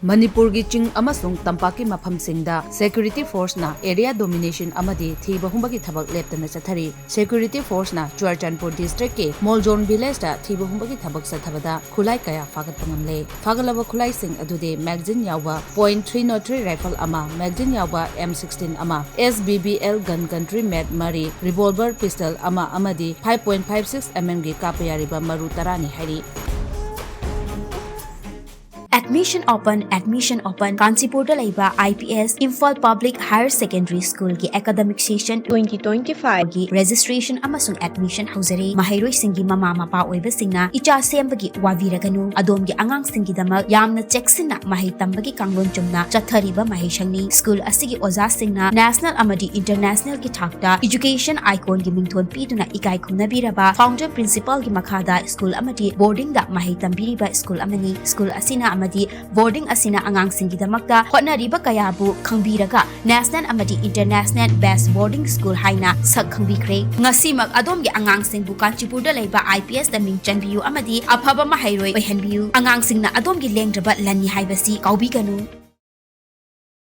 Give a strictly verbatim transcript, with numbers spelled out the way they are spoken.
ꯃꯅꯤꯄꯨꯔꯒꯤ ꯆꯤꯡ ꯑꯃꯁꯨꯡ ꯇꯝꯄꯥꯛꯀꯤ ꯃꯐꯝꯁꯤꯡꯗ security forceꯅ area domination ꯑꯃꯗꯤ ꯊꯤꯕ ꯍꯨꯝꯕꯒꯤ ꯊꯕꯛ ꯂꯦꯞꯇꯅ ꯆꯠꯊꯔꯤ꯫ Security forceꯅ ꯆꯨꯔꯆꯥꯟꯄꯨꯔ districtꯀꯤ ꯃꯣꯜꯖꯣꯡ villageꯇ ꯊꯤꯕ ꯍꯨꯝꯕꯒꯤ ꯊꯕꯛ ꯆꯠꯊꯕꯗ ꯈꯨꯠꯂꯥꯏ ꯀꯌꯥ ꯐꯥꯒꯠꯄ ꯉꯝꯂꯦ꯫ ꯐꯥꯒꯠꯂꯕ ꯈꯨꯠꯂꯥꯏꯁꯤꯡ ꯑꯗꯨꯗꯤ magazine ꯌꯥꯎꯕ point three zero three rifle ꯑꯃ, magazine ꯌꯥꯎꯕ M sixteen ꯑꯃ, S B B L gun country made ꯃꯔꯤ, revolver pistol ꯑꯃ ꯑꯃꯗꯤ five point five six mm ꯒꯤ ꯀꯥꯞꯄ ꯌꯥꯔꯤꯕ ꯃꯔꯨ ꯇꯔꯥꯅꯤ ꯍꯥꯏꯔꯤ꯫ Admission open, admission open꯫ ꯀꯥꯟꯆꯤꯄꯨꯔꯗ ꯂꯩꯕ I P S Imphal Public Higher Secondary Schoolꯒꯤ academic session twenty twenty-fiveꯒꯤ registration ꯑꯃꯁꯨꯡ admission ꯍꯧꯖꯔꯦ꯫ ꯃꯍꯩꯔꯣꯏꯁꯤꯡꯒꯤ ꯃꯃꯥ ꯃꯄꯥ ꯑꯣꯏꯕꯁꯤꯡꯅ ꯏꯆꯥ ꯁꯦꯝꯕꯒꯤ ꯋꯥꯕꯤꯔꯒꯅꯨ꯫ ꯑꯗꯣꯝꯒꯤ ꯑꯉꯥꯡꯁꯤꯡꯒꯤꯗꯃꯛ ꯌꯥꯝꯅ ꯆꯦꯛꯁꯤꯟꯅ ꯃꯍꯩ ꯇꯝꯕꯒꯤ ꯀꯥꯡꯂꯣꯟ ꯆꯨꯝꯅ ꯆꯠꯊꯔꯤꯕ ꯃꯍꯩꯁꯪꯅꯤ꯫ School ꯑꯁꯤꯒꯤ ꯑꯣꯖꯥꯁꯤꯡꯅ national ꯑꯃꯗꯤ internationalꯒꯤ ꯊꯥꯛꯇ education iconꯒꯤ ꯃꯤꯡꯊꯣꯟ ꯄꯤꯗꯨꯅ ꯏꯀꯥꯏ ꯈꯨꯝꯅꯕꯤꯔꯕ founder principalꯒꯤ ꯃꯈꯥꯗ school ꯑꯃꯗꯤ boardingꯗ ꯃꯍꯩ ꯇꯝꯕꯤꯔꯤꯕ school ꯑꯃꯅꯤ꯫ School ꯑꯁꯤꯅ ꯑꯃꯗꯤ boarding ꯑꯁꯤꯅ ꯑꯉꯥꯡꯁꯤꯡꯒꯤꯗꯃꯛꯇ ꯍꯣꯠꯅꯔꯤꯕ ꯀꯌꯥꯕꯨ ꯈꯪꯕꯤꯔꯒ national ꯑꯃꯗꯤ international best boarding school ꯍꯥꯏꯅ ꯁꯛ ꯈꯪꯕꯤꯈ꯭ꯔꯦ꯫ ꯉꯁꯤꯃꯛ ꯑꯗꯣꯝꯒꯤ ꯑꯉꯥꯡꯁꯤꯡꯕꯨ ꯀꯥꯟꯆꯤꯄꯨꯔꯗ ꯂꯩꯕ I P Sꯇ ꯃꯤꯡ ꯆꯟꯕꯤꯌꯨ ꯑꯃꯗꯤ ꯑꯐꯕ ꯃꯍꯩꯔꯣꯏ ꯑꯣꯏꯍꯟꯕꯤꯌꯨ꯫ ꯑꯉꯥꯡꯁꯤꯡꯅ ꯑꯗꯣꯝꯒꯤ ꯂꯦꯡꯗ꯭ꯔꯕ ꯂꯟꯅꯤ ꯍꯥꯏꯕꯁꯤ ꯀꯥꯎꯕꯤꯒꯅꯨ꯫